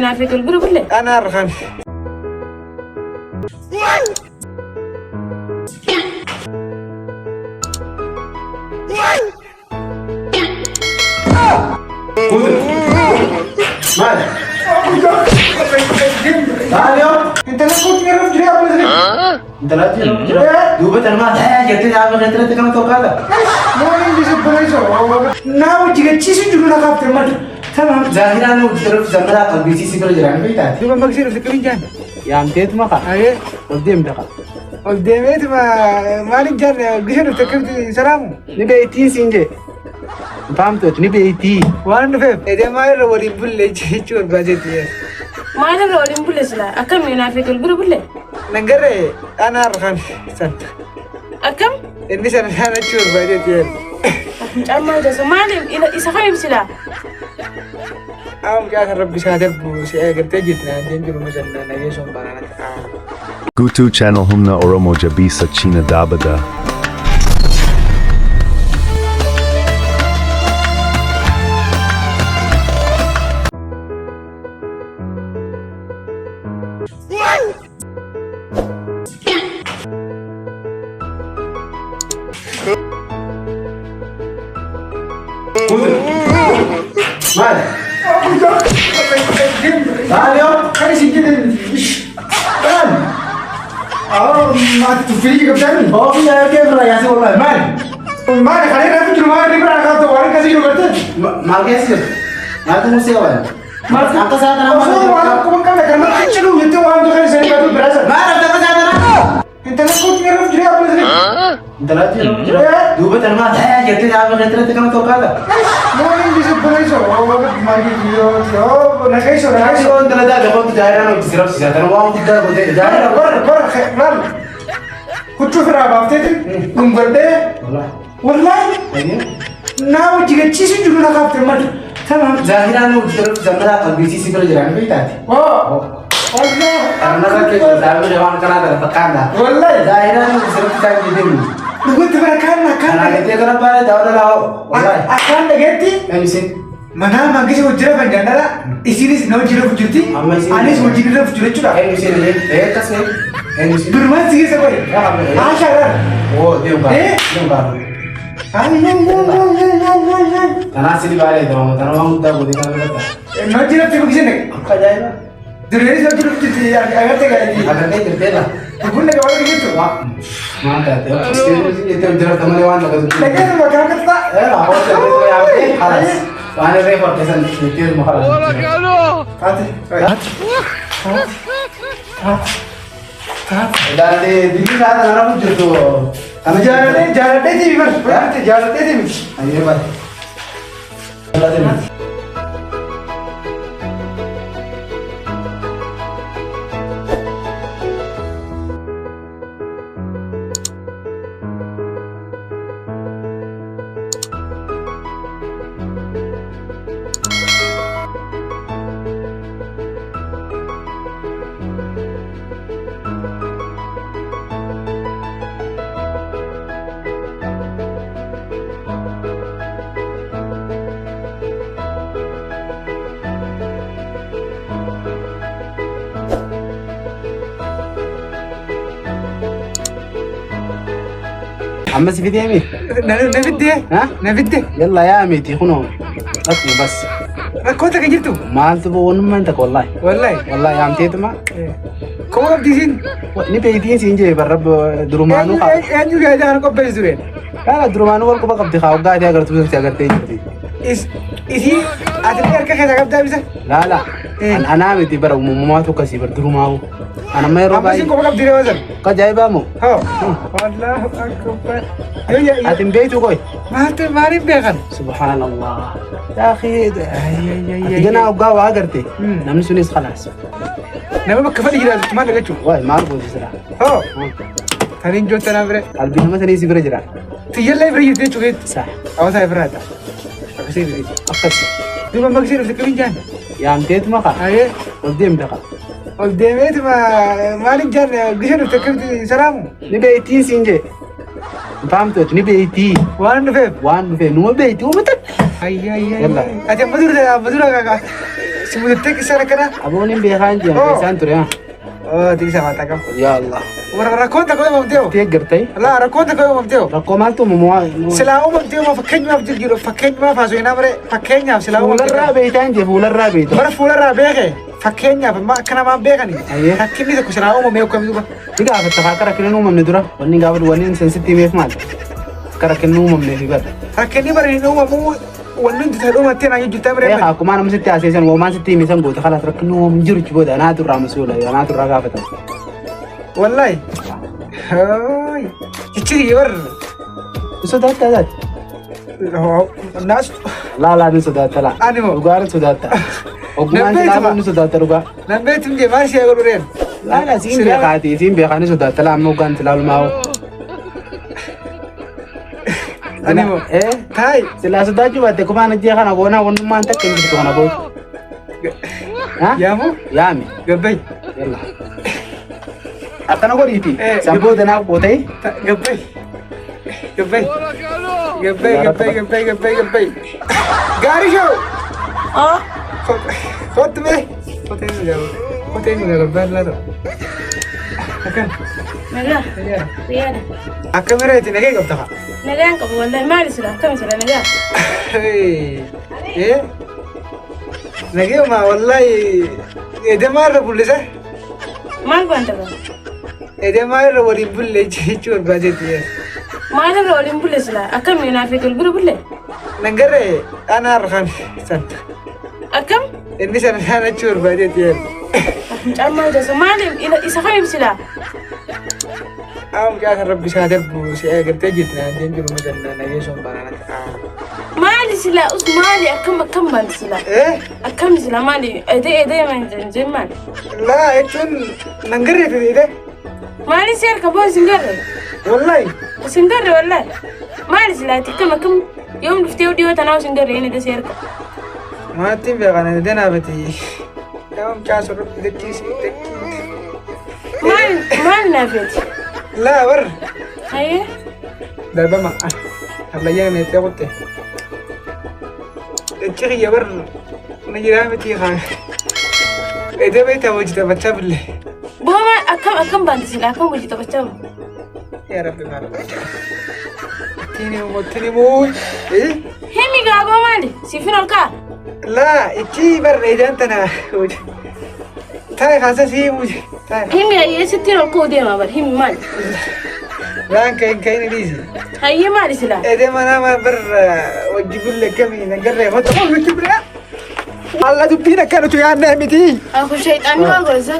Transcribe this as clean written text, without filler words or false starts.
Akkamii naaf eegalu bira bulle? Ana harkaan. Maal? Maal yoo? Intala kootu yeroo jiree abbaa sanii. Intala jiru jira. Duuba tan maal jettee gaafa keessatti kana tokkaadha. Mooniin bisa boreessa. Naa hojii gachiisu jiru na kaafte madu. Tamam. Zaahiraan hojii jiruuf zammaraa qalbiisii si bira jiraan beektaati. Duuba maksii dhufte qabin jaan. Yaamteetuma kaa. Ayee. Ol deemte kaa. Ol deemeeti maaliif jaan gisee dhufte akkamitti salaamu? Ni beektiin siin jee. Faamtooti ni beektii. Waan dhufeef. Edee maalirra waliin bulle jechuu barbaadeetti. Maalirra waliin bulle silaa? Akkamii naaf eegalu bira bulle? Nangarree ana harkaan san. Akkam? Inni sana sana jechuu barbaadeetti. Mucaan maal jedha? Maali isa kam silaa? Amma mucaa kan rabbi isaa darbu si agartee jirti naan jeen jiru musan nageessuun banana. Gutu Channel Humna Oromo Jabisa China Dabada. Maal? Maal yoo? Kan isin jedhan Maal? maati tuffii qabdan. Oofi yaa kee bira yaasii wallahi maal? Maali kan irraa jiru maali irraa kaafte waan akkasii jiru gartee? Maal keessa jiru? Maaltu musee waan? Maal Akka isaa kanaa Osoo waan akkuma hin qabne kan namatti cilu jettee waan tokko isanii badu biraa sana. Maal akka isaa kanaa? Intala kootu yeroo jiree abbaa sanii. Intala jiru jira. Duuba tan maal jettee gaafa keessatti kana tokkaadha. Mooniin bisa boreessa. Nageessoo nageessoo. Yoo intala taate kootu jaayiraan hojii si rabsiisa. Tan waan guddaa gootee jaayiraan. Warra warra laal. Huccuu firaa baafteeti dhungadhee wallaahi naa hojii gachiisu jiru na kaafte madu. Tamam. Zaahiraan hojii jiruuf zammaraa qalbiisii si bira jiraan beektaati. Oo. Karena keessa zaahiraan waan kanaa kana fakkaata. Wallaahi. Zaahiraan hojii jiruuf isaan jedhamu. Dhugutti bara kaan akkaan Kanaa jettee kana baay'ee daawwata laa wallaahi. akkaan dhageetti Eenyu manaa mangisi hojii rafan jaalala isinis na hojii rafu jirti Amma isin- anis hojii rafu jiru jechuudha. Eenyu isin akkas eenyu isin. Durumaan si keessa qoye. Haashaa irraa. Oo deemu ba'a. Deemu ba'a. Kanaaf sini baay'ee daawwata kana waan guddaa gootee kana biratti. Na hojii rafti mangisi naqe. Akka ajaa'iba. Dureenis na hojii rafti jirti agartee gaa'eeti. Agartee jirteedha. Dhuguun naqa waan jirtu. Maal taate? Jettee hojii rafta malee waan tokko Dhageessu bakka akka ta'a. Waan irree hortesan jettee halas. Taate. Taate. Ilaalee biyyi isaa kana rafu jirtu. Kana Jaalatee jaalatee tiivi bar. Jaalatee tiivi. Ayyee baay'ee. Amma si fidee mi? Na fiddee. Na fiddee. Yalla yaa miti kunoo. Dhaqnu bas. Rakkoo takka jirtu. Maaltu bo'oonummaan takka wallaahi. Wallaahi. Wallaahi yaamteetuma. Kuma qabdiisiin. Ni beektiin siin jee barra durumaanuu kaa. Eenyu gaazexaa kana qopheessu tureen. Kaala durumaanuu wal quba qabdi kaa waggaa adii agartuu si agartee jirti. Isii ati harka keessa qabdaa bisa. Laala anaa miti bara uumamumaatu akkasii bar durumaa'u. Ana amma yeroo Amma isin baay'ee quba qabdi reewa sana. akka ajaa'ibaa moo? Hoo. Wallaahu akbar. Ati hin beektu qoy. Maaltu maaliif beekan? Subhaanallah. Yaa akhi ati ganaa waggaa waa agarte namni sunis khalaas. Nama bakka fadhi jiraatu maal dhagachuu? Waay maal gooti sira? Hoo. Taniin joota naa bire. Qalbii nama sanii si bira jira. Tiyyallee bira jirti jechuudha. Saa Hawaasaa bira ta'a. Akkasii bira jirti. akkas Duuba maksii dhufte qabin jaan. yaamteetuma kaa Ayee. ol deemte kaa. Ol deemeeti maaliif jaan gisee dhufte akkamitti salaamu? Ni beektiin siin jee. Faamtooti ni beektii. Waan dhufeef. Waan dhufee numa beektii uummata. Ayyaayyaa. Yalla. Ati amma dura amma dura kaka. Si mudattee qisaan akkana. Aboon hin beekaan jiran Oh. isaan ture haa. Oh, tiisa mataa qabu. Yaa Allah. Warra rakkoon takka uumamtee hoo? Itti eeggartee Laa rakkoon takka uumamtee hoo? rakkoo maaltu uumamu Silaa uumamtee hoo fakkeenyaaf jirjiru fakkeenyaaf haasofnaa bare fakkeenyaaf silaa uumamtee. Fuularraa beektaa hin jee fuularraa beekta. Bara fuularraa beeke fakkeenyaaf amma akka namaan beekani. Ayyee. Rakkinni tokko silaa uumamee akkamitti dhufa? Ni gaafatta akka rakkinni uumamne dura wanni gaafatu wanni hin sensitti himeef maal? Akka rakkinni uumamne fi bara. Rakkinni bara hin uumamu wanni hundi ta'e uumattee naan jijjiirtaa bare. Beekaa akkuma nama sitti haaseessan waamaan sitti himisan goota kalaas rakkinni uumamu hin jiru booda anaatu irraa masuula anaatu irraa gaafatama. Wallahi. Hooy. Jechi bar Ni sodaattaa taate? naas Laa laa ni sodaatta laa. Ani moo? Dhugaa ni sodaatta. Ogummaan Nan si beekama. ni sodaatta dhugaa. Nan beektum jee maal ishee godhu reen. Laa laa siin beekaati siin beekaa ni sodaatta laa amma hoggaan silaalu maa'oo. Ani moo? Eh? Taayi. Silaa sodaachuu baatte kumaan ajjee kana goonaa wannummaan takka hin jirtu kana booda. Ha? Yaamu Yaami. gabbay. Yalla. Akkana godhiiti. Eh, San booda naaf qootee. Gabbay. Gabbay. Gabbay gabbay gabbay gabbay gabbay. Gaarii shoo. Oh, Kottu mee. Kottu eenyu garuu. Kottu eenyu garuu baallaa ta'u. Akkan. nagaa. Riyaada. Akka mireeti nagee qabda haa. Nagaan qabu wallahi maali sila akkami sila nagaa. Eh? Nagee ma wallahi edemaa irra bullisa. Maal baanta qaba? Edemaa irra waliin bulle jechuu barbaadeetti. Maal irra waliin bulle sila akkami naaf eegalu bira bulle? Nan garee anaa irra kan san. Akkam? Inni sana isaan achuu barbaadeetti. Mucaan maal jasa maali isa kam sila? Haa mucaa kan rabbi isaa darbu si agartee jirti naan jeen jiru madanna nagee sun banana. Maali sila us maali akkam akkam baanta sila? Eh? Akkam sila maali edee edee maal jeen maali? Laa jechuun nan garee fide. Maali si harka boo isin garre? Wallahi. Isin garre wallahi. Maali sila ati akkam akkam yoom dhuftee dhiyoo tanaa isin garre inni si harka? Maatiin beekan edee naafati. Yaa mucaa sun rabbi dachiisi. Maal maal naafeeti? Laa bar. Hayyee. Darbama. Hallayyaa meexxee kutte. Dachi kiyya bar na jiraa miti haa. Edee beektaa hojii taphachaa bille. Boo maal akkam akkam baanta sila akkam hojii taphachaa bulle? Yaa rabbi maal Tini moo tini moo. Eh? Himi gaaboo maali? Siifin ol ka'a. Laa ichi bar edaan tana. Taa'e kaasa sii muje. Taa'e. Himi hayyee sittiin ol ka'uu deema bar himi maali? Laan kayin kayin dhiisi. Hayyee maali sila? Edee manaa maa bar hojii bulle kamii nagarree hoota. Hojii bulle. Alla dubbiin akkanatu yaadne miti. Aku shayxaanni maal godhe?